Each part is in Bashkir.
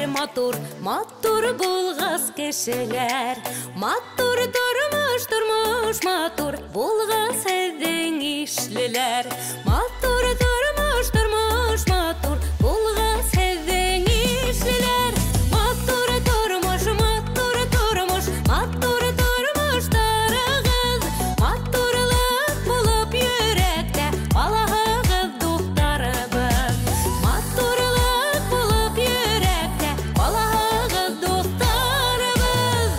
Кешеләр матур, матур булғас кешеләр. Матур тормош, тормош матур булғас һеҙҙең ишлеләр. Матур тормош, тормош матур булғас һеҙҙең ишлеләр. Матур тормош, матур тормош, матур тормоштарығыҙ. Матурлыҡ булып йөрәктә ҡалаһығыҙ, дуҫтарыбыҙ. Матурлыҡ булып йөрәктә ҡалаһығыҙ, дуҫтарыбыҙ.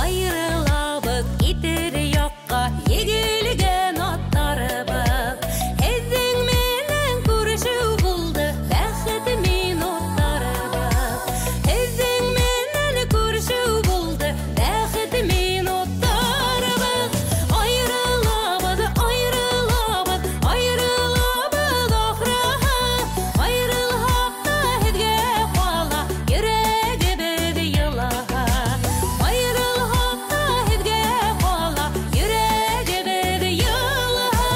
Айырылабыҙ китер яҡҡа егелгән аттарыбыҙ. Һеҙҙең менән күрешеү булды бәхет минуттарыбыҙ. Һеҙҙең менән күрешеү булды бәхет минуттарыбыҙ. Айырылабыҙ, айырылабыҙ, айырылабыҙ ахырыһы. Айырылһаҡ та һеҙгә ҡала йөрәгебеҙ йылыһы. Айырылһаҡ та һеҙгә ҡала йөрәгебеҙ йылыһы.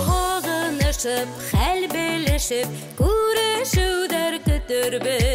Һағынышып, хәл белешеп, күрешеүҙәр көтөрбөҙ.